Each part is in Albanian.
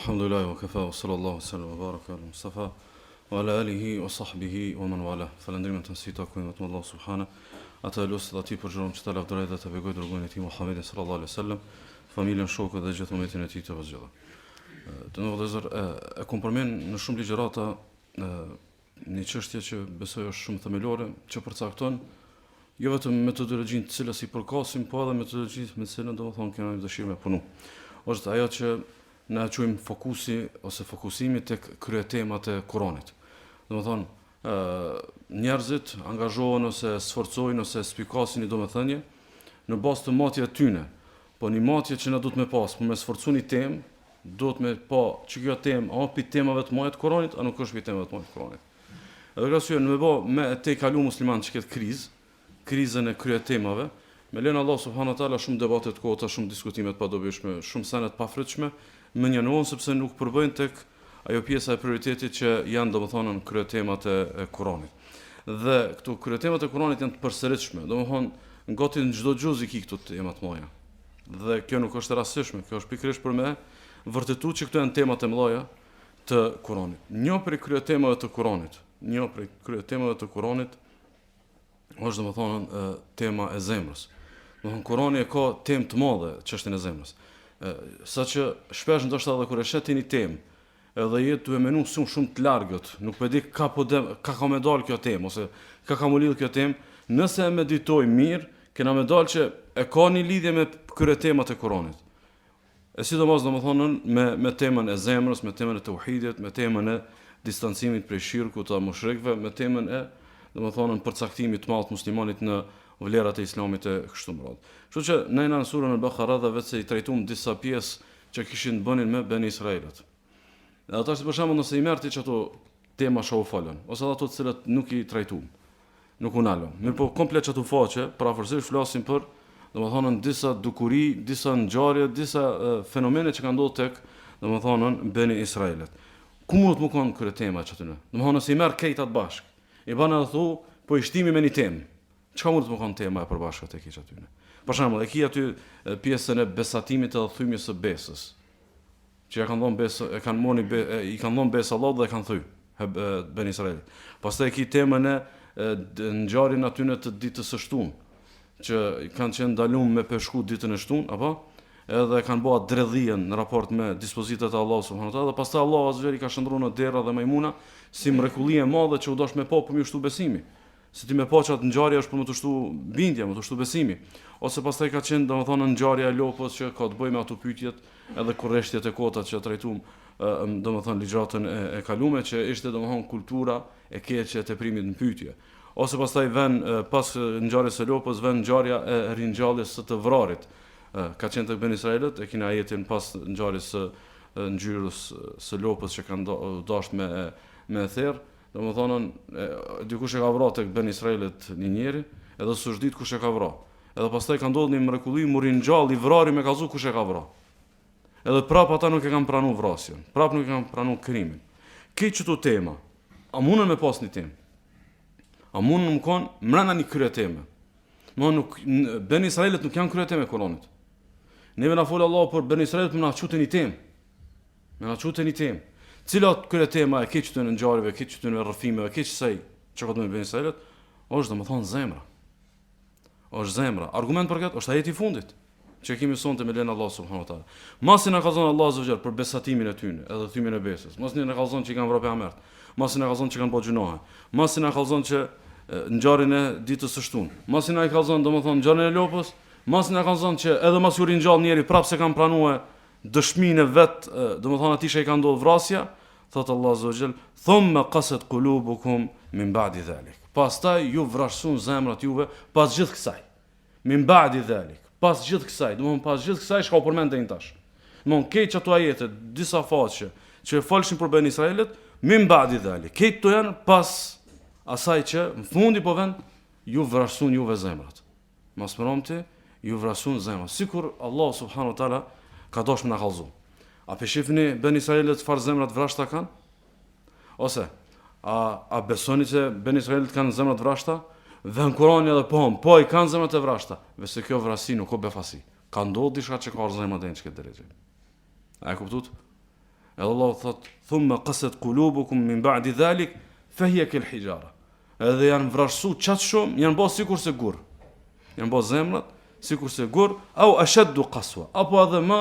Alhamdulillah wa kafa wa sallallahu sallam wa baraka ala Mustafa wa ala alihi wa sahbihi wa man wala. Falënderimet në si takojnë vetëm Allahut subhana. Atë e lus dhe atij përgjërohem që ta lavdërojë dhe ta begojë dërguarin e tij Muhammedin sallallahu alaihi wasallam, familjen, shokët dhe gjithë umetin e tij të përzgjedhur. Të nderuar vëllezër, e, e kom përmend në shumë ligjërata një çështje që besoj është shumë themelore, që përcakton jo vetëm metodologjinë të cilës i përkasim, po edhe metodologjinë me të cilën domethënë kemi dëshirë me punu. Është ajo që ne e quajmë fokusi ose fokusimi tek kryetemat e Kuranit. Domethënë, ë njerëzit angazhohen ose sforcojnë ose spikasin një domethënie në bazë të matjeve të tyne. Po një matje që na duhet me pas, për me sforcu një temë, duhet me pa që kjo temë, a pi temave të mëdha të Kuranit, a nuk është pi temave të mëdha të Kuranit. Edhe kjo arsye me bë me e kalu musliman që këtë krizë, krizën e kryetemave, me lejen e Allahut subhanahu wa taala shumë debate të kota, shumë diskutime të padobishme, shumë sene të pafrytshme, mënjanohen sepse nuk përbëjnë tek ajo pjesa e prioritetit që janë domethënë në kryetemat e, e Kuranit. Dhe këto kryetemat e Kuranit janë të përsëritshme, domethënë gati në çdo xhuz i ki këto tema të mëdha. Dhe kjo nuk është e rastësishme, kjo është pikërisht për me vërtetu që këto janë temat e mëdha të Kuranit. Një prej kryetemave të Kuranit, një prej kryetemave të Kuranit është domethënë tema e zemrës. Domethënë Kurani e ka temë të madhe çështjen e zemrës. Saqë shpesh ndoshta edhe kur e sheh ti një temë, Edhe je tu e menu shumë shumë të largët, nuk po e di ka po de, ka ka me dalë kjo temë ose ka ka m'u lidh kjo temë, nëse e meditojmë mirë, kena me dalë që e ka një lidhje me kryetemat e Kuranit. E sidomos domethënë me me temën e zemrës, me temën e teuhidit, me temën e distancimit prej shirkut të mushrikëve, me temën e domethënë përcaktimit të madh të muslimanit në vlerat e islamit e kështu me radhë. Kështu që ne jena në surën Al-Baqara dhe veç se i trajtuam disa pjesë që kishin të bënin me Beni Israelët. Edhe tash për shembull nëse i merr ti qato tema që u folën, ose edhe ato të cilat nuk i trajtuam, nuk u nalëm. Mirëpo komplet qato faqe, përafërsisht flasin për, domethënë disa dukuri, disa ngjarje, disa e, fenomene që kanë ndodhur tek, domethënë Beni Israelët. Ku mundet me konë kryetema qatyne? Domethënë nëse i merr krejt atë bashkë, i bën edhe thu, po i shtimi me një temë. Çka mundet me konë tema e përbashkët e krejt qatyne? Për shembull, e ki aty pjesën e besatimit edhe thymjes së besës. Që ja kanë dhënë besë, e kanë moni be, e, i kanë dhënë besë Allahut dhe e kanë thy Beni Israelit. Pastaj e ki temën e ngjarjen atyne të ditës së shtunë, që kanë qenë ndalum me peshku ditën e shtunë, apo? Edhe kanë bërë dredhien në raport me dispozitat e Allahut subhanahu wa taala dhe pastaj Allahu azza i ka shndërru në derra dhe majmuna si mrekulli e madhe që u dash me pa për me shtu besimi. Se ti me pa qatë ngjarje është për me të shtu bindja, me të shtu besimi. Ose pastaj ka qenë, domethënë, ngjarja e lopës që ka të bëjë me ato pyetjet edhe kurreshtjet e kota që trajtuam, domethënë, ligjëratën e, e kalume, që ishte, domethënë, kultura e keqe e teprimit në pyetje. Ose pastaj ven pas ngjarjes së lopës ven ngjarja e ringjalljes së të vrarit. Ka qenë tek Beni Israelët, e kina ajetin pas ngjarjes së ngjyrës së lopës që kanë dashur me me e therr, Domethënë, dikush e ka vra tek Beni Israelët një njeri, edhe s'është ditë kush e ka vra. Edhe pastaj ka ndodhur një mrekulli, m'u ringjall i vrari me kallzu kush e ka vra. Edhe prap ata nuk e kanë pranu vrasjen, prap nuk e kanë pranu krimin. Krejt qëto tema, a mundën me pas një temë? A mundën me konë mrena një kryeteme? Më nuk, Beni Israelët nuk janë kryetemë e Kuranit. Neve na fol Allahu për Beni Israelët me na çu te një temë. Me na çu te një temë. Cila kryetema e krejt qëtyne ngjarjeve, krejt qëtyne rrëfimeve, krejt qësaj që ka të bëjë me Beni Israelët, është domethënë zemra. Është zemra. Argument për këtë është ajeti i fundit që e kemi sonte me lejen e Allahut subhanahu wa taala. Masi na kallzon Allahu azza wa jall për besatimin e tyre, edhe thymjen e besës. Masi na kallzon që i kanë vrarë pejgamberët. Masi na kallzon që kanë bërë gjynahe. Masi na kallzon që ngjarjen e ditës së shtunë. Masi na kallzon domethënë ngjarjen e lopës, masi na kallzon që edhe masi u ringjall njeri prapë s'e kanë pranuar dëshminë e vet, domethënë atij që i ka ndodhur vrasja, thotë Allahu azza wa jall, "Thumma qasat qulubukum min ba'di dhalik." Pastaj ju vrashsun zemrat juve pas gjithë kësaj. Min ba'di dhalik, pas gjithë kësaj, domethënë pas gjithë kësaj çka u përmend deri tash. Domethënë krejt qato ajete, disa faqe që folshin për Beni Israelët, min ba'di dhalik. Krejt këto janë pas asaj që në fundi po vjen ju vrashsun juve zemrat. Mas mramti, ju vrasun zemrat. Sikur Allahu subhanahu wa taala ka dashur me na kallzu. A pe shihni Ben Israelët çfarë zemra të vrashta kanë? Ose a a besoni se Ben Israelët kanë zemra të vrashta? Vjen Kurani edhe po, po i kanë zemrat e vrashta. Veçse kjo vrasi nuk o befasi. Ka ndodhur diçka që ka ardhur zemra deri në këtë derexhe. A e kuptuat? Edhe Allahu thotë, "Thumma qasat qulubukum min ba'di dhalik fa hiya kal hijara." Edhe janë vrazhdësu qaq shumë, janë bërë sikurse gur. Janë bërë zemrat sikurse gur, au ashaddu qaswa, apo edhe më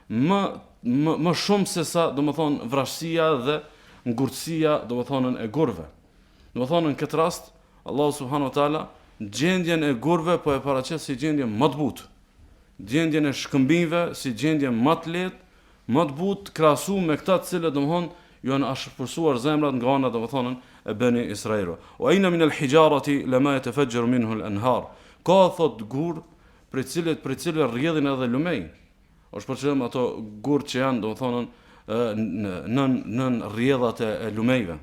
më më, më shumë se sa, domethënë, vrazhdësia dhe ngurtësia, domethënë, e gurëve. Domethënë në këtë rast Allahu subhanahu wa taala gjendjen e gurëve po e paraqet si gjendje më të butë. Gjendjen e shkëmbinjve si gjendje më të lehtë, më të butë krahasu me këta të cilët domthon ju janë ashpërsuar zemrat nga ana domethënë e Beni Israilëve. Wa inna min al-hijarati lama yatafajjaru minhu al-anhar. Ka thot gur prej cilët prej cilëve rrjedhin edhe lumej. Është për qëllim ato gur që janë domethënë nën nën rrjedhat e, e lumejve.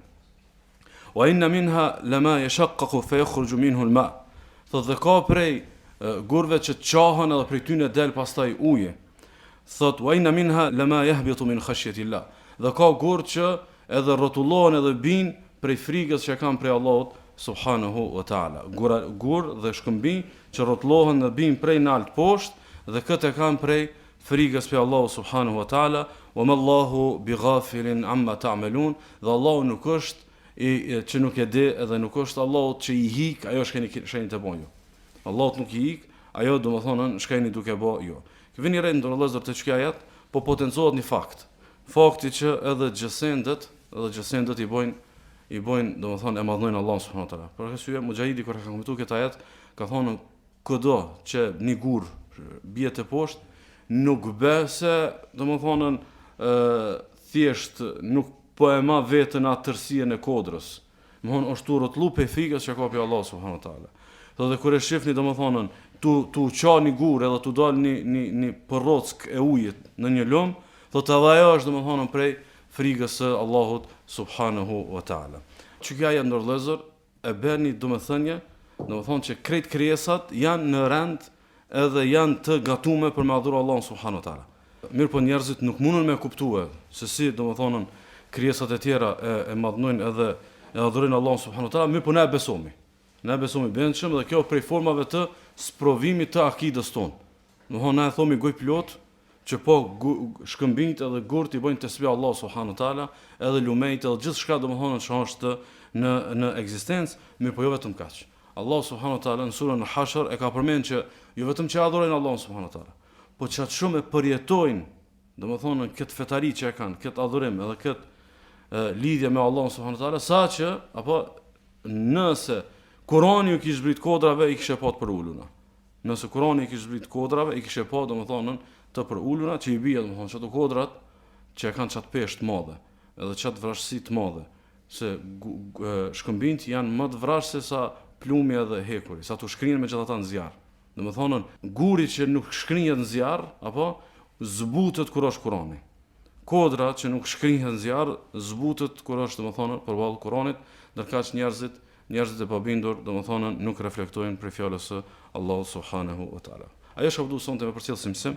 Wa inna minha lama yashaqqaqu fa yakhruju minhu al-ma. Thotë dhe ka prej gurëve që çahen edhe prej tyne del pastaj uji. Thotë wa inna minha lama yahbitu min khashyati Allah. Dhe ka gurë që edhe rrotullohen edhe bijnë prej frikës që kanë prej Allahut subhanahu wa taala. Gura, gur dhe shkëmbinj që rrotullohen dhe bijnë prej nalt poshtë dhe këtë e kanë prej frikës prej Allahut subhanahu wa taala, wa ma Allahu bi ghafilin amma ta'malun, dhe Allahu nuk është i që nuk e di edhe nuk është Allahu që i hik ajo çka jeni çka jeni tu bo ju. Allahut nuk i hik ajo domethënë çka jeni duke bo ju. Vini re të nderuar vëllezër te ky ajet, po potencohet një fakt. Fakti që edhe gjësendet, edhe gjësendet i bojnë i bojnë domethënë e madhnojnë Allahun subhanahu wa taala. Për këtë arsye Mujahidi kur e ka komentuar këtë ajet, ka thonë Këdo që një gur bie te poshtë, nuk be se, domethënë, ë thjesht nuk po e ma veten atë tërësinë e kodrës. Domethënë është tu rrotullu prej frikës që ka prej Allahut subhanahu wa taala. Thotë dhe kur e shihni domethënë tu tu qa një gur edhe tu dal një një një përrock e ujit në një lum, thotë edhe ajo është domethënë prej frikës së Allahut subhanahu wa taala. Që ky ajet të nderuar vëllezër e bën një domethënie, domethënë që krejt krijesat janë në rend edhe janë të gatume për me adhuru Allahun subhanahu wa taala. Mirëpo njerëzit nuk mundën me kuptue se si domethënë krijesat e tjera e, e madhnojnë edhe e adhurojnë Allahun subhanahu wa taala, mirëpo ne e besomi. Ne e besomi bindshëm dhe kjo prej formave të sprovimit të akidës tonë. Domethënë ne e thomi gojëplot që po shkëmbinjtë edhe gurët i bëjnë tesbih Allahut subhanahu wa taala, edhe lumejtë edhe gjithçka domethënë që është në në ekzistencë, mirëpo jo vetëm kaq. Allahu subhanahu wa taala në surën Al-Hashr e ka përmend që jo vetëm që adhurojnë Allahun subhanahu wa taala, po që atë shumë e përjetojnë, domethënë këtë fetari që e kanë, këtë adhurim edhe këtë lidhje me Allahun subhanahu wa taala, sa që apo nëse Kurani ju kish zbrit kodrave i kishe pa të përuluna. Nëse Kurani i kish zbrit kodrave, i kishe pa, domethënë, të përuluna që i bie, domethënë, qato kodrat që e kanë qatë peshë të madhe, edhe qatë vrazhdësi të madhe, se shkëmbinjtë janë më të vrazhdë se sa plumi edhe hekuri, sa të shkrihen megjithatë në zjarr. Domethënë, guri që nuk shkrihet në zjarr, apo zbutet kur është Kurani. Kodra që nuk shkrihet në zjarr, zbutet kur është, domethënë, përballë Kuranit, ndërkaq njerëzit Njerëzit e pabindur, domethënë, nuk reflektojnë prej fjalës së Allahut subhanehu ve teala. Ajo çka po du sonte me përcjell si mësim,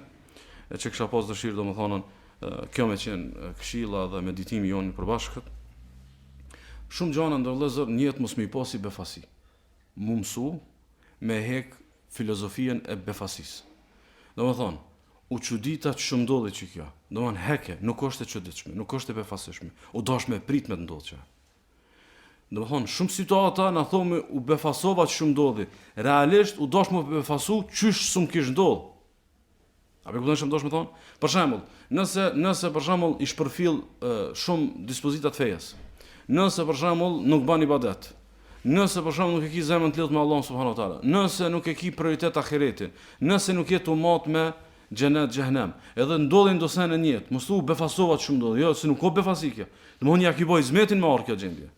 e që kisha pas dëshirë, domethënë, kjo me qenë këshilla dhe meditimi jonë i përbashkët. Shumë gjana të nderuar vëllezër në jetë mos me i pa si befasi. Mu mësu me hek filozofinë e befasisë. Domethënë, u çudita qysh m'ndodhi që kjo. Domethënë, heke, nuk është e çuditshme, nuk është e befasishme. U dash me prit me të ndodhë që. Domethënë, shumë situata na thomi u befasova qysh m'ndodhi. Realisht u dash me u befasu qysh s'um kish ndodh. A po kupton çka dosh me thonë? Për shembull, nëse nëse për shembull i shpërfill shumë dispozita të fejes. Nëse për shembull nuk ban ibadet. Nëse për shembull nuk e ki zemrën të lidhur me Allahun subhanahu wa taala. Nëse nuk e ki prioritet ahiretin. Nëse nuk je tu mat me xhenet xhehenem. Edhe ndodhin do sene në jetë. Mos thu u befasova qysh m'ndodhi. Jo, se nuk o befasi kjo. Domthon ja ki bo hizmetin me ardh kjo gjendje.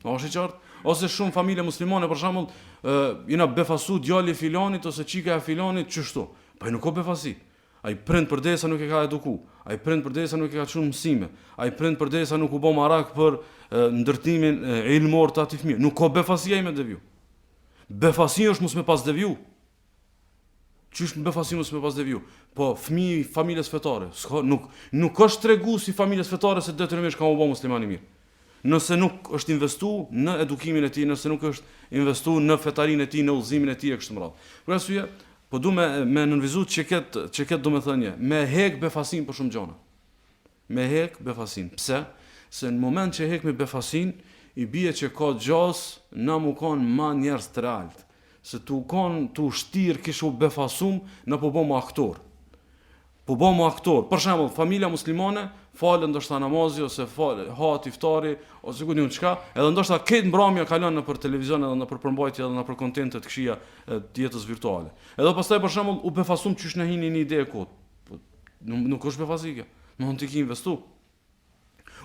A është i qartë? Ose shumë familje muslimane për shembull, ë jena befasu djali i filanit ose çika e filanit qështu. Po nuk o befasi. Ai prind përderisa nuk e ka eduku, ai prind përderisa nuk e ka çu mësime, ai prind përderisa nuk u bë marak për e, ndërtimin e, ilmor të atij fëmijë. Nuk o befasi ai me deviju. Befasi është mos me pas deviju. Qysh më befasi mos me pas deviju? Po, fëmijë i familjes fetare, s'ka, nuk, nuk është tregues i familjes fetare se detyrimisht ka mu bo musliman i mirë. Nëse nuk është investu në edukimin e tij, nëse nuk është investu në fetarinë e tij, në udhëzimin e tij e kështu me radhë. Për arsye, po du me me nënvizu që këtë që këtë domethënie, me hek befasin për shumë gjëra. Me hek befasinë. Pse? Se në moment që hekmi befasinë, i bie që ka gjasë na mu kon ma njerëz të realt. Se tu kon tu shtirë kish u befasum, na po bohmë aktor. Po bohmë aktor. Për shembull, familja muslimane falet ndoshta namazi ose fal, hahet iftari ose ku di unë çka, edhe ndoshta krejt mbrëmja kalon nëpër televizion edhe nëpër përmbajtje edhe nëpër kontente të këqija të jetës virtuale. Edhe pastaj për shembull u befasum qysh na hini një ide e kotë. Po, nuk, nuk është befasi kjo. Domethënë ti ki investu.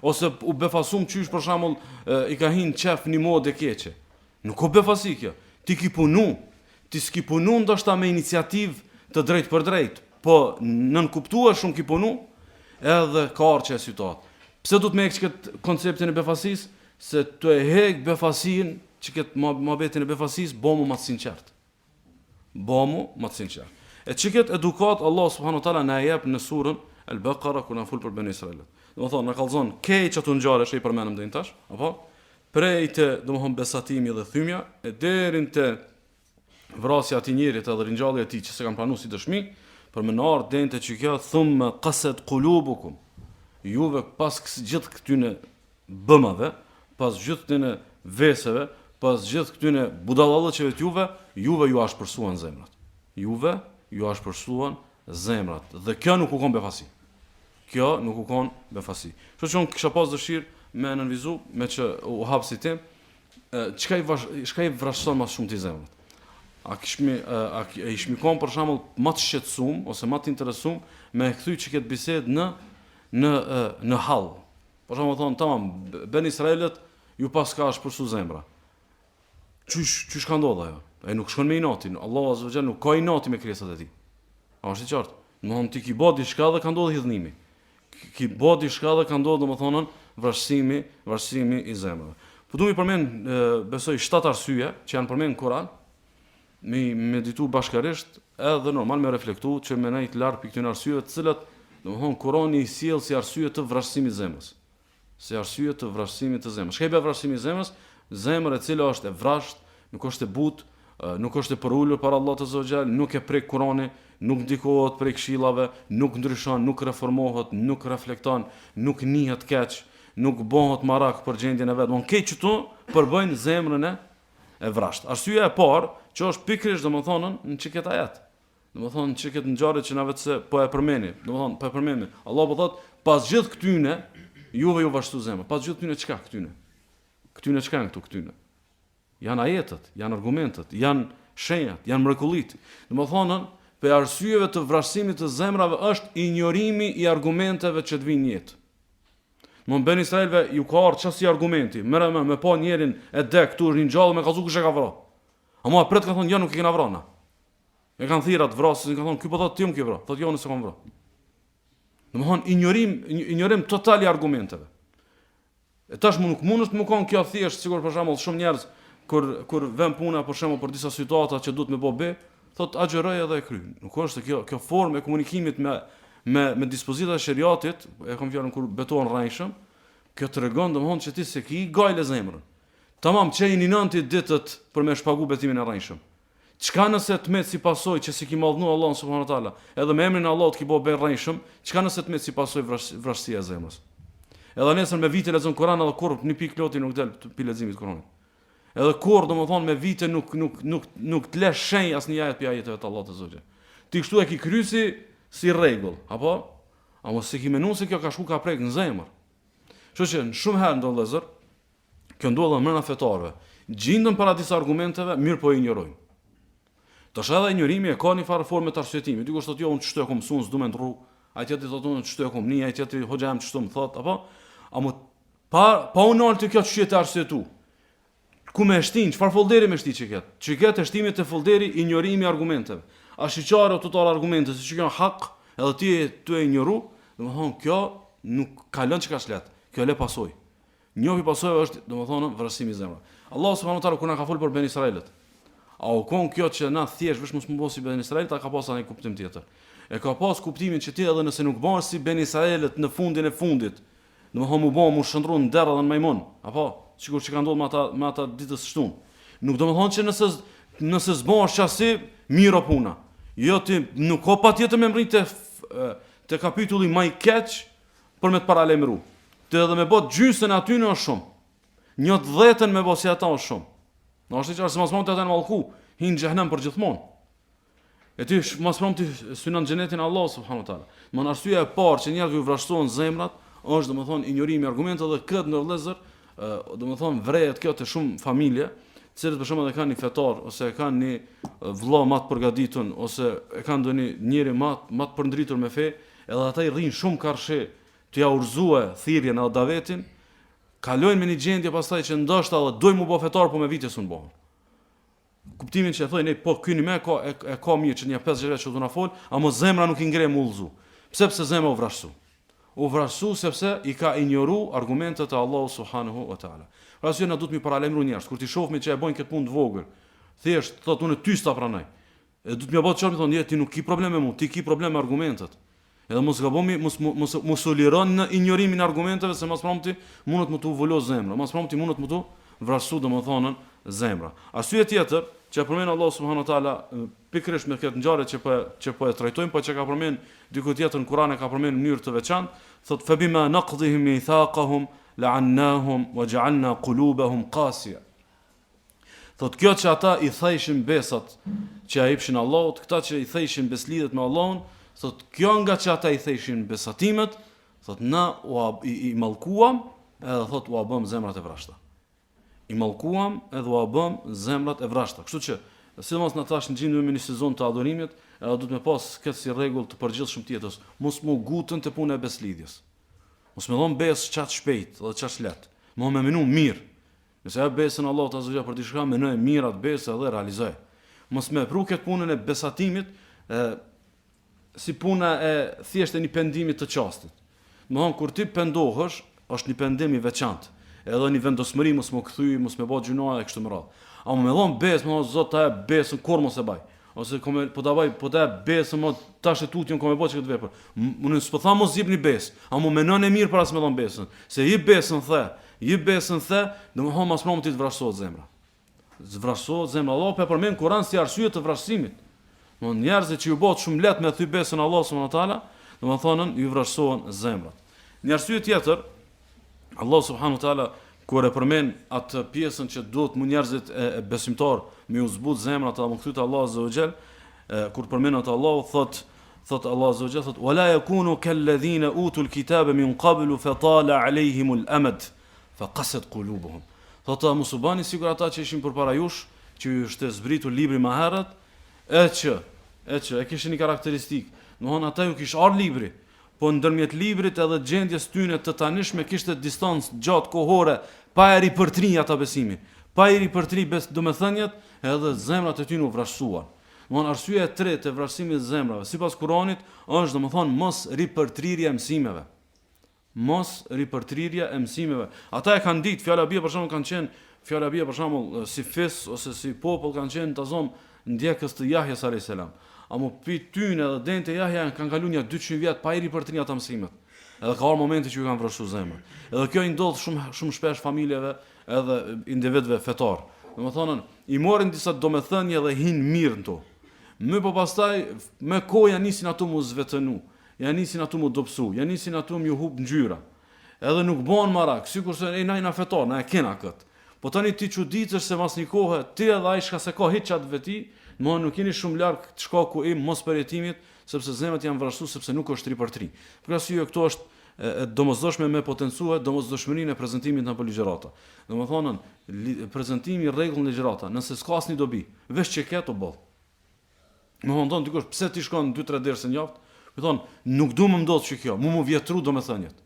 Ose u befasum qysh për shembull i ka hin qef një modë e keqe. Nuk o befasi kjo. Ti ki punu. Ti s'ki punu ndoshta me iniciativë të drejtpërdrejtë, po nënkuptueshëm ki punu, edhe ka ardhë qajo situatë. Pse duhet me hek qëkëtë konceptin e befasisë? Se tu e hek befasinë, qëkëtë muhabetin e befasisë, bomu ma të sinqertë. Bomu ma të sinqertë. E qëkëtë edukatë Allah subhanahu wa taala na e jep në surën El Bekara kur na fol për Beni Israilët. Domethonë, na kallzon krejt qato ngjarje që i përmenëm deri tash, apo? Prej te, domethonë, besatimi dhe thymja, e deri te vrasja e atij njerit edhe ringjallja e tij që s'e kanë pranu si dëshmi, për me na ardhë deri te qëkjo, thumme kaset kulubukum, juve pas gjithë këtyne bëmave, pas gjithë këtyne veseve, pas gjithë këtyne budallallëqeve të juve, juve ju ashpërsuan zemrat. Juve ju ashpërsuan zemrat. Dhe kjo nuk u kon befasi. Kjo nuk u kon befasi. Kështu që unë kisha pas dëshirë me nënvizu, me që u hap si temë, çka i vash, çka i vrazhdson më shumë ti zemrat? A kishmi a, a ishmi kon për shembull më të shqetësum ose më të interesum me e kthy që këtë bisedë në në në hall. Për shembull thonë tamam Ben Israelët ju paska ashpërsu zemra. Qysh qysh ka ndodhur ajo? Ai nuk shkon me inatin. Allahu azza wa jall nuk ka inati me krijesat e tij. A është i qartë? Domethënë ti ki bë diçka dhe ka ndodhur hidhnimi. Ki bë diçka dhe ka ndodhur domethënë vrazhdësimi, vrazhdësimi i zemrave. Po du mi përmend besoj shtatë arsye që janë përmend në Kur'an, me meditu bashkarisht edhe normal me reflektu që me nejt larg prej këtyre arsyeve të cilat domethënë Kur'ani i sjell si arsye të vrazhdësimit të zemrës. Si arsye të vrazhdësimit të zemrës. Çka i bie vrazhdësimi i zemrës? Zemër e cila është e vrazhdë, nuk është e butë, nuk është e përulur para Allahut azza wa jall, nuk e prek Kurani, nuk ndikohet prej këshillave, nuk ndryshon, nuk reformohet, nuk reflekton, nuk nihet keq, nuk bëhet marak për gjendjen e vet. Domthon krejt qëto përbëjnë zemrën e e vrazhdë. Arsyeja e parë që është pikërisht domethënë në qëkëtë ajet. Domethënë që këtë ngjarje që na vetë se po e përmeni, domethënë po e përmeni. Allah po thotë, pas gjithë këtyne, juve ju vrazhdu zemra. Pas gjithë këtyne çka këtyne? Këtyne çka janë këtu këtyne? Janë ajetet, janë argumentet, janë shenjat, janë mrekullitë. Domethënë, prej arsyeve të vrazhdësimit të zemrave është injorimi i argumenteve që të vijnë në jetë. Domethënë Ben Israelve ju ka ardhë qasi argumenti, merre me, me pa njerin e dek tu ringjallë me kallzu kush e ka vra. Ama pret ka thonë, jo nuk e kena vra na. E kanë thirrë atë vrasësin, kanë thonë, ky po thotë ti më ke vra. Thotë jo, unë s'e kam vra. Domethënë injorim, injorim total i argumenteve. E tash më nuk mundet me kon kjo thjesht, sikur për shembull shumë njerëz kur kur vjen puna për shembull për disa situata që duhet me bë be, thot agjëroj edhe e kry. Nuk është kjo kjo formë e komunikimit me me me dispozitat e sheriatit, e kam fjalën kur betohen rrejshëm, kjo tregon domthon që ti s'e ki gajle zemrën. Tamam, që i ninon ti ditët për me shpagu betimin e rrejshëm. Çka nëse të met si pasojë që s'e ki madhnu Allahun subhanahu wa taala, edhe me emrin e Allahut ki bo be rrejshëm, çka nëse të met si pasojë vrazhdësia e zemrës? Edhe nesër me vite lexon Kur'an edhe kurrë një pikë loti nuk del pi leximit të Kur'anit. Edhe kurrë domethënë me vite nuk nuk nuk nuk të le shenjë asnjë ajet pi ajeteve të Allahut azza wa Ti kështu e ki kry si si rregull, apo? Amo s'e ki menu se kjo ka shku ka prek në zemër. Kështu që në shumë herë ndodh vëllezër, Kjo ndodh edhe mrena fetarëve. Gjinden para disa argumenteve, mirëpo i injorojnë. Tash edhe injorimi e ka një farë forme të arsyetimit. Dikush thotë jo, unë qështu e kom mësu, s'du me ndrru. Ai tjetri thotë unë qështu e kom ni, ai tjetri hoxha jem qështu më thotë, apo? Amo pa pa u nalë te kjo qysh je tu arsyetu. Ku me e shtin, çfarë folderi me shti qëket? Qëket e shtimi te folderi injorimi i argumenteve. Ashiqare tu t'ardh argumente, se që kjo hak, edhe ti je tu e injoru, domethonë, kjo nuk kalon qekaq lehtë, kjo le pasojë. Një prej pasojave është, domethënë, vrazhdësimi i zemrës. Allahu subhanahu wa taala kur na ka fol për Ben Israilët, a u kon kjo që na thjesht veç mos me u bo si Ben Israilët, a ka pas ndonjë kuptim tjetër? E ka pas kuptimin që ti edhe nëse nuk bëhesh si Ben Israilët në fundin e fundit, domethënë mu bë mu shndrru në derr edhe në majmun, apo sikur që ka ndodhur me ata me ata ditës shtunë. Nuk domethënë që nëse nëse s'bëhesh qasi, mirë o puna. Jo ti nuk ka patjetër me mrri te te kapitulli më i keq. për me të paralajmëru. Ti edhe me bo gjysën e atyne është shumë. Një të dhetën me bo si ata është shumë. Në është i qartë se mas mramti ata janë mallku, hinë xhehnem për gjithmonë. E ti mas mramti synon xhenetin e Allahut subhanahu wa taala. Domthon arsyeja e parë që njerëzve ju vrazhdohen zemrat është domethënë injorimi i argumenteve dhe këtë ndër vëllezër, domethënë vrehet kjo te shumë familje, të cilët për shembull e kanë një fetar ose e kanë një vëlla më të përgatitun ose e kanë ndonjë njeri më më të përndritur me fe, edhe ata i rrinë shumë karshi tu ja udhëzue thirrjen edhe davetin, kalojnë me një gjendje pastaj që ndoshta edhe dojnë mu bë fetar po me vite s'un bëhen. Kuptimin që e thojnë, po ky një me ka, e, e ka mirë që një pesë gjëra që do na fol, ama zemra nuk i ngre mu udhëzu. Pse pse zemra u vrazhdu? U vrazhdu sepse i ka injoru argumentet e Allahut subhanahu wa taala. Për arsye na duhet mi paralajmëru njerëz, kur t'i shohmi që e bojnë këtë punë të vogël, thjesht thotë unë ty s'ta pranoj. E duhet m'ia bë të qartë, thonë, ti nuk ki problem me mua, ti ki problem me argumentet. Edhe mos gabomi, mos mos mos u liron në injorimin e argumenteve se mas mramti mundet me t'u vulos zemra, mas mramti mundet me t'u vrazhdu domethënë zemra. Arsye tjetër që e përmend Allahu subhanahu wa taala pikërisht me këtë ngjarje që po që po e trajtojmë, po që ka përmend diku tjetër në Kur'an e ka përmend në mënyrë të veçantë, thotë fa bima naqdihim mithaqahum la'annahum wa ja'alna qulubahum qasiya. Thot kjo që ata i thejshin besat që ja jepshin Allahut, këta që i thejshin beslidhjet me Allahun, thot kjo nga që ata i thejshin besatimet, thot na ua, i, i mallkuam edhe thot ua bëm zemrat e vrazhda. I mallkuam edhe ua bëm zemrat e vrazhda. Kështu që sidomos na tash gjindemi në një sezon të adhurimit, edhe duhet me pas këtë si rregull të përgjithshëm të jetës, mos mu ngutën te puna e beslidhjes. Mos me dhon besë qaq shpejt dhe qaq lehtë. Mo me menu mirë. Nëse jep besën Allahut azza wa jall për diçka, menoje mirë atë besë edhe realizoje. Mos me pru këtë punën e besatimit e, si puna e thjesht e një pendimi të çastit. Domthon kur ti pendohesh, është një pendim i veçantë, edhe një vendosmëri mos m'u kthy, mos me bë gjynahe e kështu me radhë. Ama me dhon besë, me thon Zot ta jap besën kurrë mos e baj. Ose kom po ta baj, po ta jap besën mo tash e tutje kom me bë këtë vepër. Unë s'po tham mos jepni besë, ama menone mirë para se me dhon besën. Se jep besën the, jep besën the, domethënë mas mramti të vrazhdohet zemra. Vrazhdohet zemra. Allah po e përmend Kur'an si arsye të vrazhdësimit. Do njerëzit që ju bëhet shumë lehtë me thy besën Allah subhanahu wa taala, domethënë ju vrazhdohen zemrat. Një arsye tjetër, Allah subhanahu wa taala kur e përmend atë pjesën që duhet mu njerëzit e, e besimtar me ju zbut zemrat e mu kthy te Allahu azza wa jall, kur përmend atë Allahu thot thot Allahu azza wa jall thot wala yakunu kalladhina utul kitaba min qablu fa tala alehim al amad fa qasat qulubuhum. Thot mos u bani sikur ata që ishin përpara jush, që ju është zbritur libri më herët, e që e që e kishin një karakteristikë, domthon ata ju kish ardh libri, Po ndërmjet librit edhe gjendjes tyne të tanishme kishte distancë gjatë kohore pa e ripërtri ata besimin, pa i ripërtri bes domethëniet edhe zemrat e tyne u vrazhduan. Domthon arsyeja e tretë e vrazhdësimit të zemrave sipas Kuranit është domethënë mos ripërtrirja e mësimeve. Mos ripërtrirja e mësimeve. Ata e kanë ditë, fjala bie për shembull kanë qenë fjala bie për shembull si fis ose si popull kanë qenë ta zomë ndjekës të Jahjes alayhis salam. Amo pi tyne edhe deri te Jahja kanë kalu nja 200 vjet pa i ripërtri ata mësimet. Edhe ka ardhur momenti që ju kanë vrazhdu zemrat. Edhe kjo i ndodh shumë shumë shpesh familjeve edhe individëve fetar. Domethënë, i marrin disa domethënie dhe hin mirë në to. Mirëpo pastaj me kohë ja nisin ato mu zvetënu. Ja nisin ato mu dobësu, ja nisin ato mu hup ngjyra. Edhe nuk bon marak, sikurse e na jena fetar, na e kena kët. Po tani ti çuditesh se mas një kohe ti edhe ai çka s'e ka hiç atë veti, më nuk jeni shumë larg te shkaku i mospërjetimit, sepse zemrat janë vrazhdu sepse nuk është ripërtri. Për këtë arsye këtu është e, e domosdoshme me potencue domosdoshmërinë e prezantimit nëpër ligjërata. Domethënë, prezantimi i rregullt në ligjërata, nëse s'ka asnjë dobi, veç që ke të boll. Me thonë, thonë dikush, pse ti shkon 2-3 derse në javë? Me thonë, nuk du me m'ndodhë që kjo, mu mu vjetru domethëniet.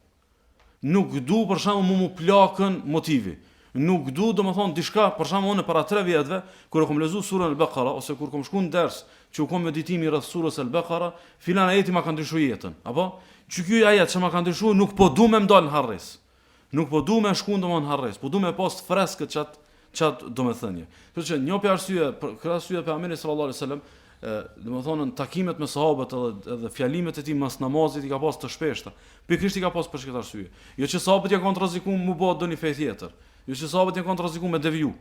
Nuk du për shembull mu mu plakën motivi. Nuk du domethonë diçka, për shembull unë para 3 vjetëve, kur e kom lexu surën El-Bekara, ose kur kom shku në ders që u kom meditimi rreth surës El-Bekara, filan ajeti ma ka ndryshu jetën, apo? Që ky ajet që ma ka ndryshu, nuk po du me m'dal në harresë. Nuk po du me shku domethënë në harresë, po du me pas të freskët qat qat domethënie. Kështu që një për arsye, për këtë arsye pejgamberi sallallahu alajhi wasallam, domethënë në takimet me sahabët edhe edhe fjalimet e tij mas namazit i ka pas të shpeshta. Pikërisht i ka pas për këtë arsye. Jo që sahabët janë kanë rreziku mu bë ndonjë fe tjetër. Jo që sahabët janë kanë rreziku me deviju.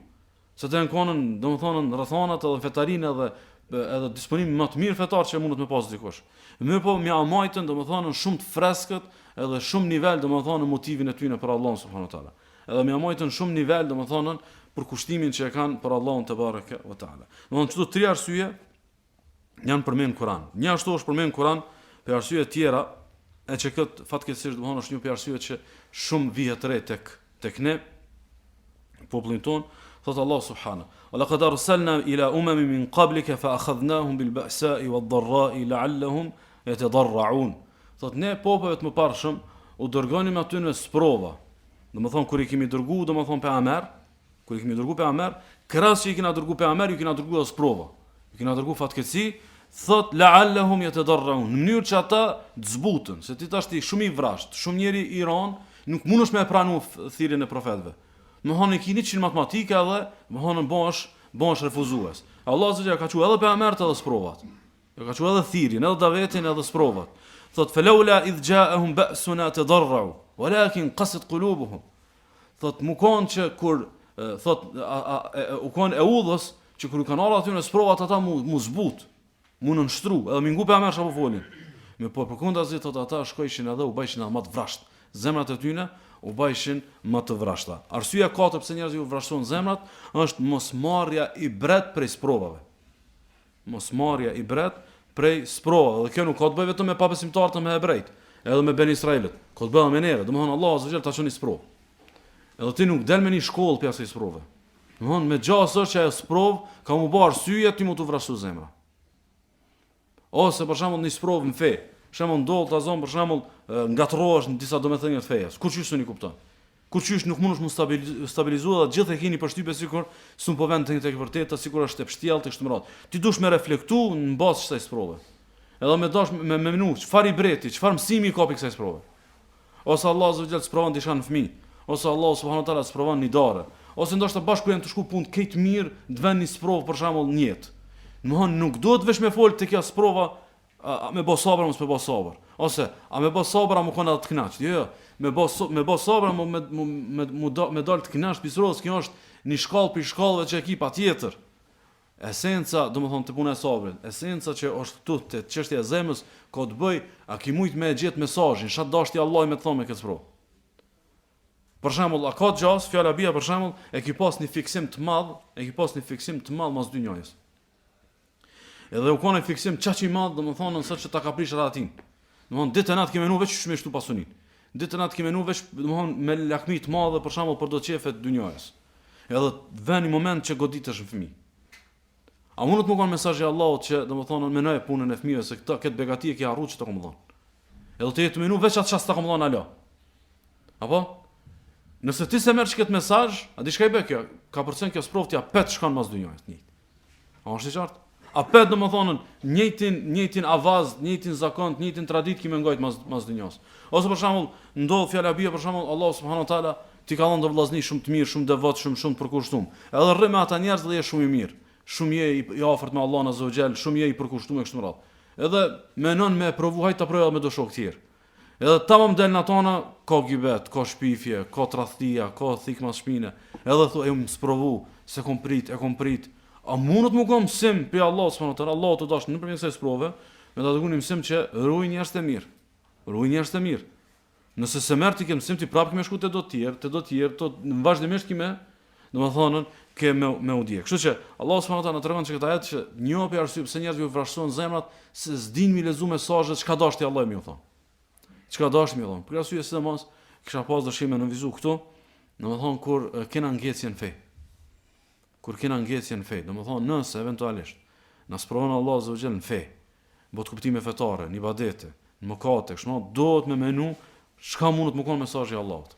Se të janë konën, domethënë, në rrethanat edhe në fetarinë edhe Edhe disponimin më të mirë fetar që mundet me pas dikush. Mirëpo me ia majtën, domethënë shumë të freskët edhe shumë nivel, domethënë motivin e tyre për Allahun subhanahu teala. Edhe me ia majtën shumë nivel, domethënë përkushtimin që e kanë për Allahun tebareke ve teala. Domethënë këto tri arsye janë përmend në Kur'an. Njashtu është përmend në Kur'an për arsye të tjera, e që këtë fatkeqësisht domethënë është një prej arsye që shumë vihet re tek tek ne popullin ton, thot Allah subhanahu wa laqad arsalna ila umamin min qablika fa akhadnahum bil ba'sa'i wad dharra'i la'allahum yatadarra'un. Thot ne popujve të mëparshëm u dërgonim atyne sprova. Domethënë kur i kemi dërgu, domethënë pejgamber, Kur i kemi dërgu pejgamber, krahas që i kena dërgu pejgamber, ju kena dërgu edhe sprova. Ju kena dërgu fatkeqësi, thot la'allahum yatadarrun, në mënyrë që ata të zbuten, se ti tash ti shumë i vrasht, shumë njeri i ran, nuk mundesh me e pranu thirrjen e profetëve. Domethonë i ki 100 matematika edhe, domethonë bëhesh, bëhesh refuzues. Allah azza ka çu edhe pejgamberët edhe sprovat. Ja ka çu edhe thirrjen, edhe davetin, edhe sprovat. Thot falaula idh ja'ahum ba'suna tadarru, walakin qasat qulubuhum. Thot mu kon që kur thot a, a, e, u kon e udhës që kur u kanë ardhur atyne sprovat ata mu mu zbut, mu nënshtru, edhe mi ngu pejgamberët çka po folin. Mirëpo përkundazi thot ata shkojshin edhe u bajshin edhe më të vrasht. Zemrat e tyne u bajshin më të vrashta. Arsyeja e katërt pse njerëzve u vrashtohen zemrat është mosmarrja ibret prej sprovave. Mosmarrja ibret prej sprovave, dhe kjo nuk ka të bëjë vetëm me pabesimtarët e me hebrejt, edhe me Beni Israilët, ka të bëjë edhe me neve, domethënë Allahu azza xhel ta çon një sprovë. Edhe ti nuk del me një shkollë prej asaj sprove. Domethënë me gjasë është që ajo sprovë ka mu bë arsye ty mu t'u vrashtu zemra. Ose për shembull një sprovë në fe, shembull ndodh ta zon për shembull ngatërrohesh në disa domethënie të fesë. Kurqysh s'un i kupton? Kurqysh nuk mundesh mu stabilizu edhe gjithë e keni përshtypje sikur s'un po vjen tek e vërteta, sikur është e pështjellët e kështu me radhë. Ti dush me reflektu në bazë kësaj sprove. Edhe me dash me me menu çfarë ibreti, çfarë mësimi ka prej kësaj sprove. Ose Allah azza wa jall sprovon diçka në fëmijë, ose Allah subhanahu wa taala sprovon në idare, ose ndoshta bash kur janë tu shku punët krejt mirë, të vjen një sprovë për shembull në jetë. Domthon nuk duhet veç me fol te kjo sprova A, a me bo sabër, a mos me bo sabër. Ose, a me bo sabër, a me kon edhe të knaqt. Jo, jo, me bo, me bo sabër, a me, me, me, me, do, me dalë të knaqt prej sprovës, kjo është një shkallë prej shkallëve që e ki patjetër. Esenca, domethonë te puna e sabrit, esenca që është këtu te çështja e zemrës, ka të bëj, a ki mujt me e gjetë mesazhin, çka dashti Allahu me të thonë me këtë sprovë. Për shembull, a ka gjasë, fjala bie për shembull, e ki pas një fiksim të madh, e ki pas një fiksim të madh mas dynjajës. Edhe u konë fiksim qaq i madh, domethënë sa që ta ka prish rahatin. Domethënë ditë e natë ke menu veç qysh me shtu pasunin. Ditë e natë ke menu veç, domethënë me lakmi të madhe për shembull për do qefe të dynjajës. Edhe vjen një moment që goditesh në fëmijë. A mundet me konë mesazhi i Allahut që domethënë menoje punën e fëmijëve se këtë këtë begati e ke harru që ta kom dhënë. Edhe ti je tu menu veç atë çka s'ta kom dhënë alo. Apo? Nëse ti s'e merr këtë mesazh, a di çka i bë kjo? Ka përcen kjo sprovë ti apet shkon mas dynjajës njëjtë. A është i qartë? Apet domethonë, njëjtin, njëjtin avaz, njëjtin zakon, njëjtin traditë ki me ngojt mas, mas dynjas. Ose për shembull, ndodh fjala bie për shembull, Allah subhanahu wa taala t'i ka dhënë do vllazni shumë të mirë, shumë devot, shumë shumë të përkushtum. Edhe rri me ata njerëz dhe je shumë i mirë. Shumë je i, i afërt me Allahun azza wa jall, shumë je i përkushtuar e kështu me radhë. Edhe menon me provu hajt ta provoj edhe me do shokë tjerë. Edhe tamam del në atona, ka gibet, ka shpifje, ka tradhtia, ka thik mas shpine. Edhe thu, e jam sprovu, s'e kom prit, e kom prit. A mundet me konë mësim prej Allah, subhanahu wa taala, Allahu tu dasht nëpërmjet kësaj sprove, me ta dërgu një mësim që ruj njerëz të mirë. Ruj njerëz të mirë. Nëse s'e merr ti këtë mësim, ti prapë ki me shku te do tjerë, te do tjerë, to në vazhdimisht ki me, domethonë, ke me, me u djeg. Kështu që, Allah subhanahu wa taala na tregon që këtë ajet që një prej arsye pse njerëzve u vrashtohen zemrat, se s'din mi lexu mesazhet çka dashti Allahu me ju thonë. Çka dashti me ju thonë. Për arsye sidomos kisha pas dëshirë me nënvizu këtu, domethonë kur kena ngecje në fe. Kur kena ngecje në fe, domethonë nëse eventualisht na sprovon Allahu azza wa jall në fe, botëkuptime fetare, në ibadete, në mëkate, kështu me duhet me menu çka mundet me konë mesazhi i Allahut.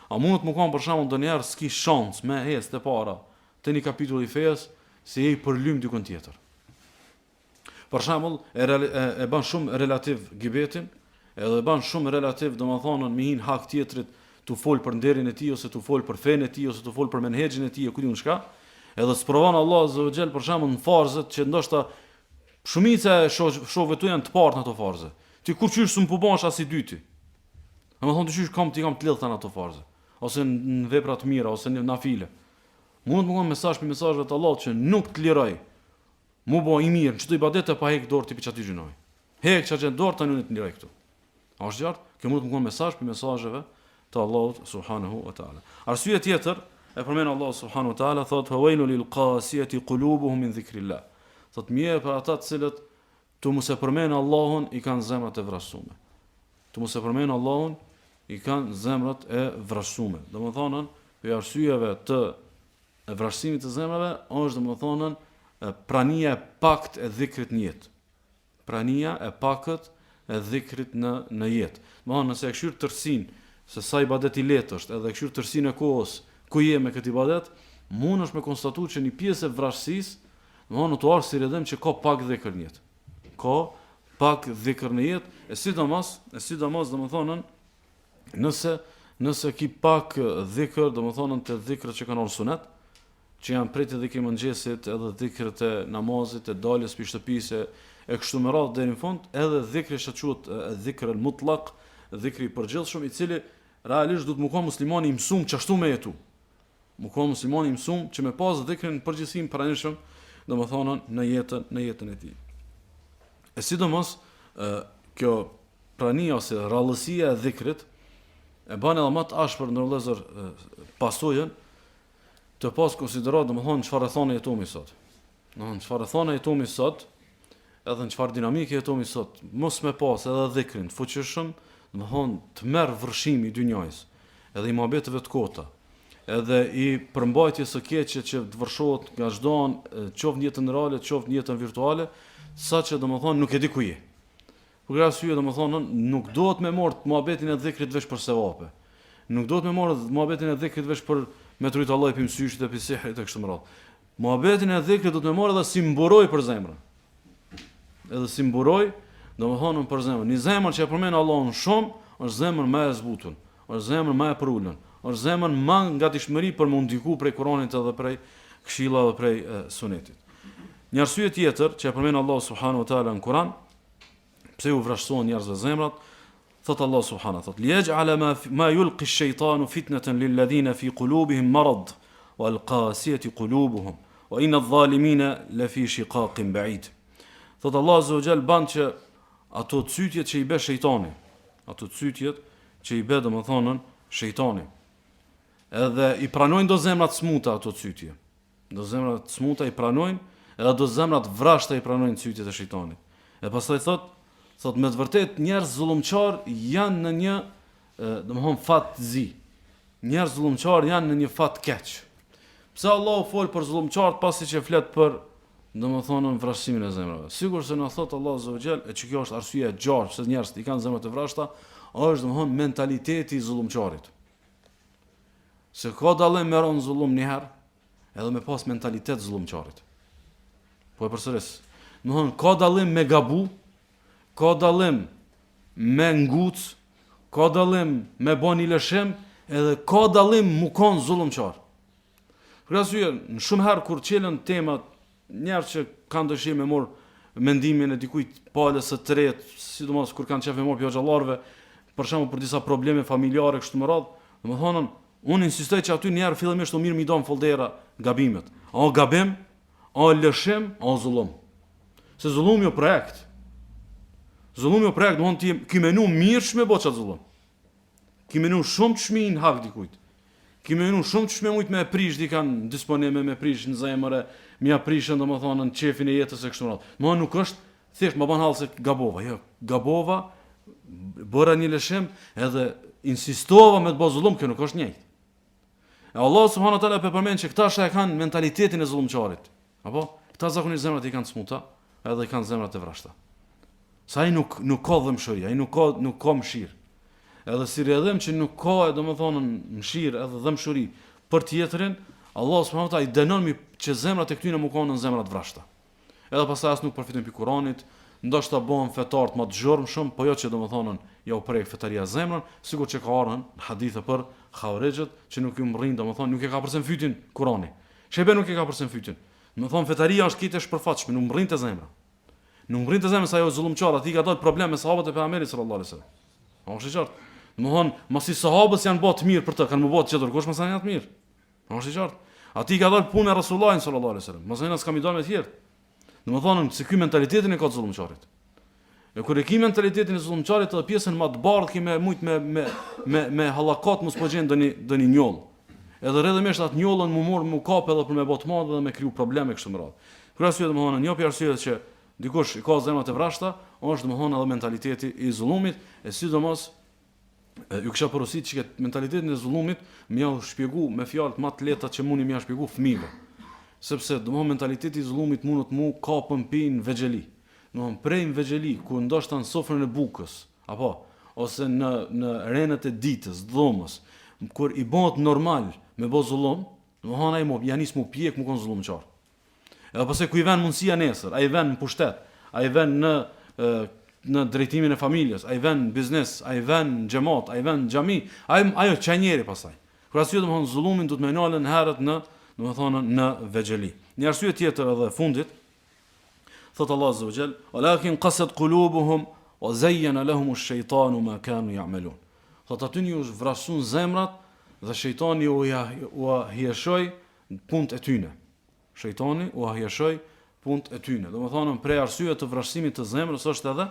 A mundet me konë për shembull ndonjëherë s'ki shans me ecë te para te një kapitull i fesë se je i përlym dikun tjetër. Për shembull, e, e, e ban shumë relativ gibetin, edhe e ban shumë relativ, domethonë, me hi n'hak tjetrit tu fol për nderin e tij ose tu fol për fenë e tij ose tu fol për menhexhin e tij e ku di unë çka, edhe sprovon Allah azza wa jall për shembull në farzet që ndoshta Shumica e shokëve tu janë të parët në ato farze. Ti kurqysh s'un po bëhesh as i dyti. Domethonë ti qysh kam ti kam të lidhta në ato farze, ose në vepra të mira ose në nafile. Mundet me konë mesazh prej mesazheve të Allahut që nuk të liroj. Mu bo i mirë në qëto ibadete pa hek dorë ti pi qatij gjynahi. Hek qat gjë dorë tani unë të liroj këtu. A është qartë? Kjo mund të më konë mesazh prej mesazheve të Allahut subhanahu wa taala. Arsye tjetër e përmend Allahu subhanahu wa taala thotë fa wailu lil qasiyati qulubuhum min dhikrillah. Thotë mjerë për ata të cilët tu mos e përmend Allahun i kanë zemrat e vrazhdume. Tu mos e përmend Allahun i kanë zemrat e vrazhdume. Domethënë, prej arsyeve të vrazhdësimit të zemrave është domethënë prania e pakt e dhikrit në jetë. Prania e pakët e dhikrit në në jetë. Domethënë nëse e kqyr tërësinë se sa ibadet i lehtë është, edhe e kqyr tërësinë e kohës ku je me këtë ibadet, mundesh me konstatu që një pjesë e vrazhdësisë, domethënë të ardh si rrjedhim që ka pak dhikr në jetë. Ka pak dhikr në jetë, e sidomos, e sidomos domethënë nëse nëse ki pak dhikr, domethënë te dhikrat që kanë ardhur sunet, që janë prej te dhikri i mëngjesit, edhe dhikret e namazit, e daljes prej shtëpisë e kështu me radhë deri në fund, edhe dhikri që quhet dhikr el mutlaq, dhikri i përgjithshëm, i cili realisht duhet mu kon muslimani i mësum qashtu me jetu. Mu kon muslimani i mësum që me pas dhikrin në përgjithësi të pranishëm, domethënë në jetën në jetën e tij. E sidomos kjo prania ose rrallësia e dhikrit e bën edhe më të ashpër në vëllezër pasojën të pas konsiderat, domethënë çfarë rrethane jetomi sot. Domethënë çfarë rrethane jetomi sot, edhe në çfarë dinamike jetomi sot, mos me pas edhe dhikrin të fuqishëm, domethënë të merr vërshimi i dynjajs, edhe i muhabeteve të kota, edhe i përmbajtjes së keqe që të vërshohet nga çdo anë, qoftë në jetën reale, qoftë në jetën virtuale, saqë domethënë nuk e di ku je. Për këtë arsye, domethënë, nuk duhet me marr muhabetin e dhikrit veç për sevape. Nuk duhet me marr muhabetin e dhikrit veç për me t'rujt Allahu pi mësyshit e pi sihrit e kështu me radhë. Muhabetin e dhikrit duhet me marr edhe si mburojë për zemrën. Edhe si mburojë, domethënë për zemrën. Një zemër që e përmend Allahun shumë, është zemër më e zbutun, është zemër më e përulun, është zemër më në gatishmëri për me u ndiku prej Kuranit edhe prej këshillave prej sunetit. Një arsye tjetër që e përmend Allahu subhanahu wa taala në Kur'an, pse u vrazhdësohen njerëzve zemrat, thot Allahu subhanahu thot li yaj'ala ma ma yulqi ash-shaytanu fitnatan lil ladhina fi qulubihim marad wal qasiyati qulubuhum wa inna adh-dhalimina la fi shiqaqin ba'id. Thot Allahu azza wa jall ban që ato cytjet që i bë shejtani, ato cytjet që i bë domethënë shejtani. Edhe i pranojnë do zemra të smuta ato cytje. Do zemra të smuta i pranojnë, edhe do zemra të vrazhda i pranojnë cytjet e shejtanit. E pastaj thot, thot me të vërtet njerëz zullumqar janë në një, domthon fat të zi. Njerëz zullumqar janë në një fat keq. Pse Allahu fol për zullumqarët pasi që flet për domethënë vrazhdësimin e zemrave. Sikurse na thot Allahu azza wa jall, e që kjo është arsyeja e gjashtë pse njerëzit i kanë zemrat e vrazhda, është domethënë mentaliteti i zullumqarit. Se ka dallim me ra në zullum një herë, edhe me pas mentalitet zullumqarit. Po e përsëris. Domethënë, ka dallim me gabu, ka dallim me nguc, ka dallim me bo një lëshim, edhe ka dallim mu konë zullumqar. Për këtë arsye, në shumë herë kur çelen temat, njerëz që kanë dëshirë me marr mendimin e dikujt palës së tretë, sidomos kur kanë qejf me marr prej hoxhallarëve, për shembull për disa probleme familjare kështu me radhë, domethënë unë insistoj që aty një herë fillimisht u mirë mi da n'foldera gabimet. A gabim, a lëshim, a zullum. Se zullumi o projekt. Zullumi o projekt, domethënë ti ki menu mirë qysh me bo qat zullum. Ki menu shumë qysh me i në hak dikujt. Ki menu shumë qysh me mujt me e prish dikan në disponime, me prish në zemër, me ja prishën, domethënë, në qefin e jetës e kështu me radhë. Më nuk është, thjesht më ban hall se gabova. Jo, gabova, bëra një lëshim, edhe insistova me të bë zullum, kjo nuk është njëjtë. E Allah subhanahu wa taala po përmend që këta që e kanë mentalitetin e zullumqarit. Apo këta zakonisht zemrat i kanë të smuta, edhe i kanë zemrat e vrazhda. Se ai nuk nuk ka dhembshuri, ai nuk ka nuk ka mëshirë. Edhe si rrjedhim që nuk ka, domethënë, mëshirë edhe dhembshuri për tjetrin, Allah subhanahu wa taala i dënon mi që zemrat e këtyre mu kanë zemra të vrazhda. Edhe pastaj as nuk përfitojnë pi Kuranit, ndoshta bëhen fetarët më të zhurmshëm, po jo që domethënë ja u prek fetaria zemrën, sikur që ka ardhur në hadithe për havarixhët që nuk ju mrrin domethënë nuk e kapërcen fytin Kurani. Shebe nuk e kapërcen fytin. Domethënë fetaria është krejt e shpërfaqshme, nuk mrrin te zemra. Nuk mrrin te zemra se ajo zullumqar, atij ka dalë problem me sahabët e pejgamberit sallallahu alaihi wasallam. A është e qartë? Domethënë, masi sahabët janë bërë të mirë për të, kanë më bërë tjetër kush më sa janë të mirë. A është e qartë? Atij ka dalë punë me Resulullahin sallallahu alaihi wasallam. Mos na s'ka mi dalë me tjerë. Domethonë, se ky mentalitetin e ka të zullumqarit. E kur e ki mentalitetin e zullumqarit edhe pjesën ma të bardhë ki me mujt me, me, me, me hallakat mos po gjen ndonjë, ndonjë njollë. Edhe rrjedhimisht atë njollën mu morë mu kap edhe për me bo të madhe dhe me kriju probleme kështu me radhë. Për arsye domethonë, një prej arsyeve që dikush i ka zemrat e vrashta, është domethonë edhe mentaliteti i zullumit, e sidomos ju kisha porosit që këtë mentalitetin e zullumit me jau shpjegu me fjalët ma të lehta që muni me jau shpjegu fëmijëve. Sepse domethonë mentaliteti i zullumit mundet mu kapën pi në vegjëli. Domethonë prej në vegjëli ku ndoshta në sofrën e bukës, apo ose në në renët e ditës, dhomës, kur i bëhet normal me bo zullum, domethonë ai mo ja nis mu pjek mu kon zullumqar. Edhe pastaj ku i vjen mundësia nesër, ai vjen në pushtet, ai vjen në në drejtimin e familjes, ai vjen në biznes, ai vjen në xhemat, ai vjen në xhami, ai ajo qaj njeri pastaj. Për arsye domethonë zullumin duhet me nalën herët në, domethonë në vegjëli. Një arsye tjetër edhe fundit, thot Allah azza wa jall, "Walakin qasat qulubuhum wa zayyana lahum ash-shaytanu ma kanu ya'malun." Thot atyne ju vrashsun zemrat dhe shejtani u ja ua hijeshoi punët e tyne. Shejtani ua hijeshoi punët e tyne. Domethënë, prej arsyeve të vrashësimit të zemrës është edhe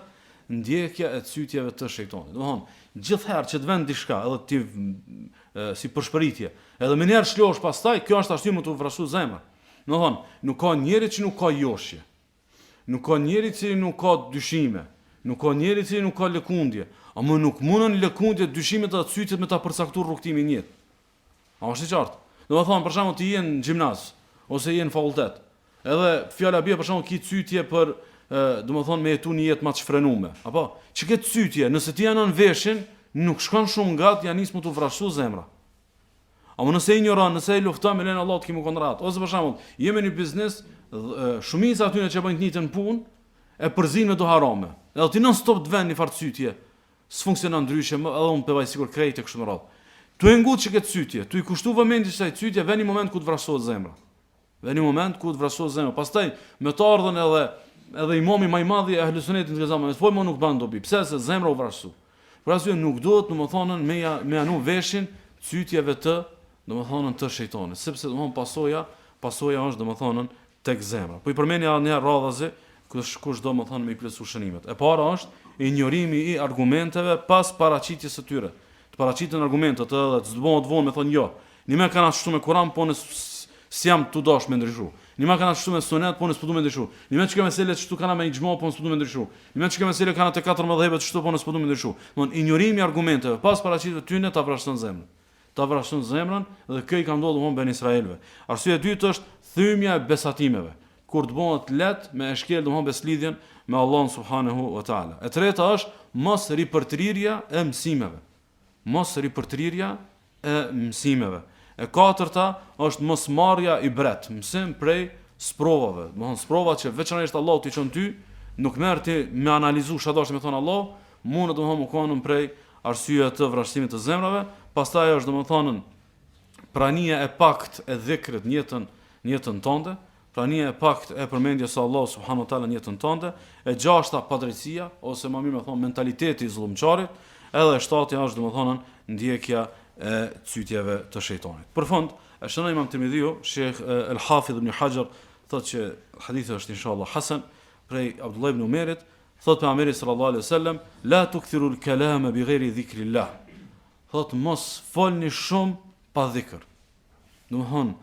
ndjekja e cytjeve të shejtanit. Domethënë, gjithherë që të vjen diçka, edhe ti e, si përshpëritje, edhe menjëherë lshohesh pastaj, kjo është arsye me t'u vrashësu zemra. Domethënë, nuk ka njeri që nuk ka joshje. Nuk ka njeri që nuk ka dyshime. Nuk ka njeri që nuk ka lëkundje. Ama nuk mundën lëkundje, dyshimet dhe cytjet me ta përcaktu rrugëtimin në jetë. A është i qartë? Domethënë, për shembull, ti je në gjimnaz ose je në fakultet. Edhe fjala bie për shembull ki cytje për domethënë me jetu një jetë më të shfrenume. Apo, që këtë cytje, nëse ti ja vnon veshin, nuk shkon shumë ngat, ja nis me t'u vrashsu zemra. Ama nëse i injoron, nëse i lufton me lejen e Allahut ki me kon rahat. Ose për shembull, je me një biznes, shumica atyne që bëjnë të njëjtën punë, e përzin me do harame. Edhe ti non stop të vjen një farë cytje, S'funksionon ndryshe më edhe unë pe baj sikur krejt e kështu me radhë. Tu e ngut që këtë cytje, tu i kushtu vëmendje qësaj cytje, vjen një moment ku të vrashësohet zemra. Vjen një moment ku të vrashësohet zemra. Pastaj me të ardhën edhe edhe imami ma i madh i ehli sunetit në këtë zaman, me të fol më nuk ban dobi. Pse se zemra u vrashësu. Për arsye nuk duhet domethënë me ja me ja vnu veshin cytjeve të domethënë të shejtanit, sepse domethënë pasoja pasoja është domethënë tek zemra. Po i përmendi edhe një herë radhazi, kush kush do domethënë me i plotësu shënimet. E para është injorimi i argumenteve pas paraqitjes së tyre. Të paraqiten argumentet edhe të bëhet vonë me thonë jo. Nime kanë ashtu me Kur'an, po unë s'jam tu dash me ndryshu. Nime kanë ashtu me sunet, po unë s'po du me ndryshu. Nime çka mesele qështu kanë me ixhma, po unë s'po du me ndryshu. Nime çka mesele kanë te katër medhhebet qështu, po unë s'po du me ndryshu. Domthon injorimi i argumenteve pas paraqitjes së tyre ta vrashton zemrën. Ta vrashton zemrën dhe kjo i ka ndodhur domthon Ben Israelëve. Arsyeja e dytë është thymja e besatimeve, kur të bëhet lehtë me e shkel domthon beslidhjen me Allahun subhanehu ve teala. E treta është mos ripërtrirja e mësimeve. Mos ripërtrirja e mësimeve. E katërta është mos marrja ibret, mësim prej sprovave, domthon sprova që veçanërisht Allahu t'i çon ty, nuk merr ti me analizu çka dashti me thon Allahu, mundet domthon me konë prej arsye të vrashësimit të zemrave, pastaj është domethënë prania e pakt e dhikrit në jetën në jetën tënde, prania e pakt e përmendjes së Allahut subhanahu wa taala në jetën tënde, e gjashta padrejtësia ose më mirë me thonë mentaliteti i zullumqarit, edhe e shtatja është domethënë ndjekja e cytjeve të shejtanit. Për fund, e shënon Imam Tirmidhiu, Sheikh El Hafidh ibn Hajar thotë që hadithi është inshallah hasan prej Abdullah ibn Umerit, Thotë Pejgamberi sallallahu alejhi ve sellem, La tukthiru al-kalama bi ghairi dhikrillah. Thotë mos folni shumë pa dhikr. Domthon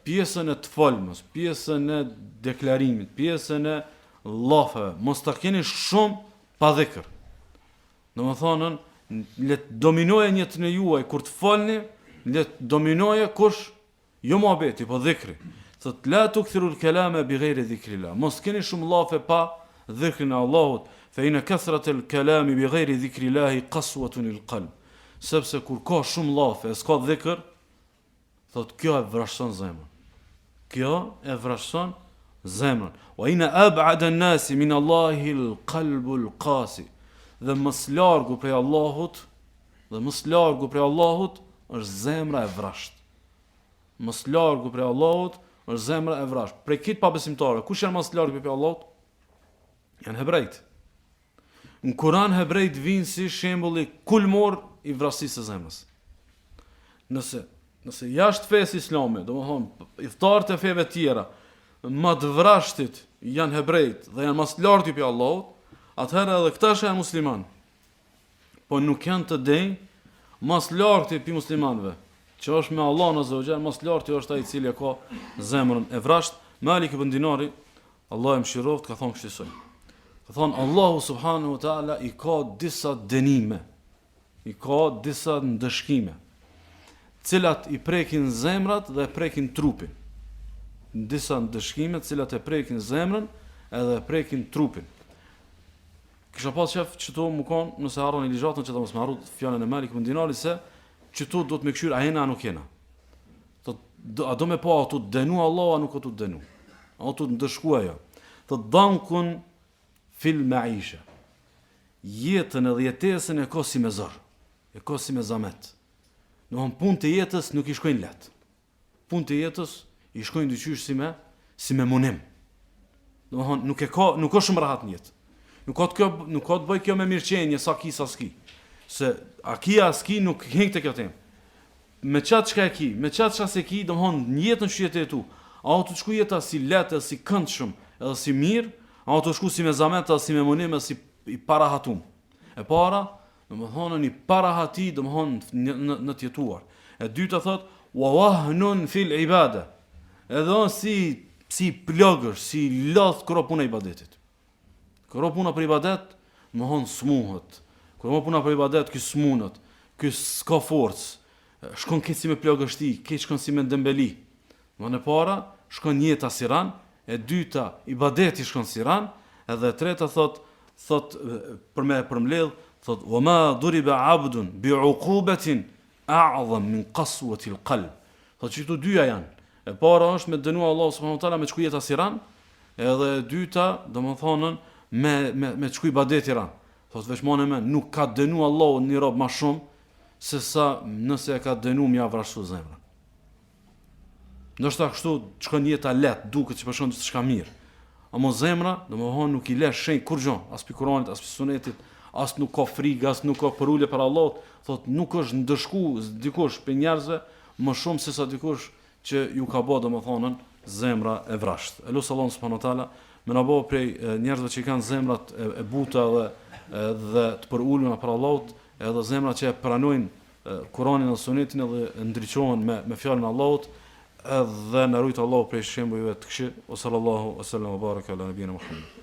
pjesën e të folmës, pjesën e deklarimit, pjesën e llafeve, mos ta keni shumë pa dhikr. Domethënë, le të dominojë në jetën e juaj kur të folni, le të dominojë kush Jo muhabeti, po dhikri. Thot la tukthiru al-kalama bi ghairi dhikrillah. Mos keni shumë llafe pa dhikrin e Allahut, fa inna kathrat al-kalami bi ghairi dhikrillahi qaswatun lil-qalb. Sepse kur ka shumë llafe e s'ka dhikr, thot kjo e vrashson zemrën. Kjo e vrashson zemrën. Wa inna ab'ada an-nasi min Allahi al-qalbu al-qasi. Dhe më së largu prej Allahut, dhe më së largu prej Allahut është zemra e vrashtë. Më së largu prej Allahut është zemra e vrashtë. Prej krejt pabesimtarëve, kush janë më së largu prej Allahut? Janë hebrejt. Në Kur'an hebrejt vijnë si shembulli kulmor i vrasisë së zemrës. Nëse nëse jashtë fesë islame, domethënë ithtarët e feve tjera, më të vrashtit janë hebrejt dhe janë ma s'larti prej Allahut, atëherë edhe këta që janë musliman, po nuk janë të denjë, ma s'larti prej muslimanëve, që është me Allahun azza wa jall, ma s'larti është ai i cili e ka zemrën e vrazhd. Malik ibn Dinari, Allahu e mëshiroftë, ka thonë kështu. Ka thonë Allahu subhanahu wa taala i ka disa dënime, i ka disa ndëshkime, të cilat i prekin zemrat dhe e prekin trupin. Disa ndëshkime të cilat e prekin zemrën edhe e prekin trupin. Kisha pas qef qëtu me kon, nëse harroni ligjatën që ta mos me harru fjalën e Malik ibn Dinarit se qëtu duhet me kqyr a jena a nuk jena. Thot do, a do me pa a tu dënu Allahu a nuk a tu dënu. A tu ndëshku ajo. Thot dankun fil maisha. Jetën edhe jetesën e ka si me zor. E ka si me zamet. Domthon punët e jetës nuk i shkojnë lehtë. Punët e jetës i shkojnë diqysh si me si me munim. Domthon nuk e ka, nuk është shumë rahat në jetë. Nuk ka të kjo, nuk ka të bëj kjo me mirëqenie sa ki sa s'ki. Se a ki a s'ki nuk hin te kjo temë. Me qatë çka e ki, me qatë çka s'e ki, domthon në jetën që je tu, a o tu shku jeta si lehtë edhe si këndshëm, edhe si mirë, a o tu shku si me zamet edhe si me munim edhe si i parahatum. E para, Domethënë një parahati, domethënë në, në, në të jetuar. E dyta thot, wa wahnun fil ibade. Edhe on si si plogësh, si lodht kur o puna e ibadetit. Kur o puna për ibadet, domethënë smuhet. Kur o puna për ibadet, ky smunet, ky s'ka forcë. Shkon krejt si me plogështi, krejt shkon si me dembeli. Domethënë e para, shkon jeta si ran, e dyta, ibadeti shkon si ran, edhe e treta thot, thot për me e përmbledh, thot wa ma duriba abdun bi uqubatin a'zam min qaswati al-qalb. Thot që këto dyja janë. E para është me dënu Allahu subhanahu wa taala me shku jeta si ran, edhe e dyta, domethënë me me me shku ibadeti ran. Thot veç mane men, nuk ka dënu Allahu një rob ma shumë se sa nëse e ka dënu me ia vrazhdu zemrën. Ndoshta kështu të shkon jeta lehtë, duket që po shkon gjithçka mirë. Amo zemra, domethënë nuk i le shenjë kurrgjë, as pi Kuranit, as pi Sunetit, as nuk ka frikë, as nuk ka përulje para Allahut, thot nuk është ndëshku dikush prej njerëzve më shumë se sa dikush që ju ka bë domethënë zemra e vrazhd. E lus Allahun subhanahu wa taala me na bë prej njerëzve që i kanë zemrat e, e buta dhe dhe të përulura para Allahut, edhe zemrat që e pranojnë Kuranin dhe Sunetin edhe ndriçohen me me fjalën e Allahut edhe na rujt Allahu prej shembujve të këqij wa sallallahu wa sallam wa baraka ala nabina Muhammed.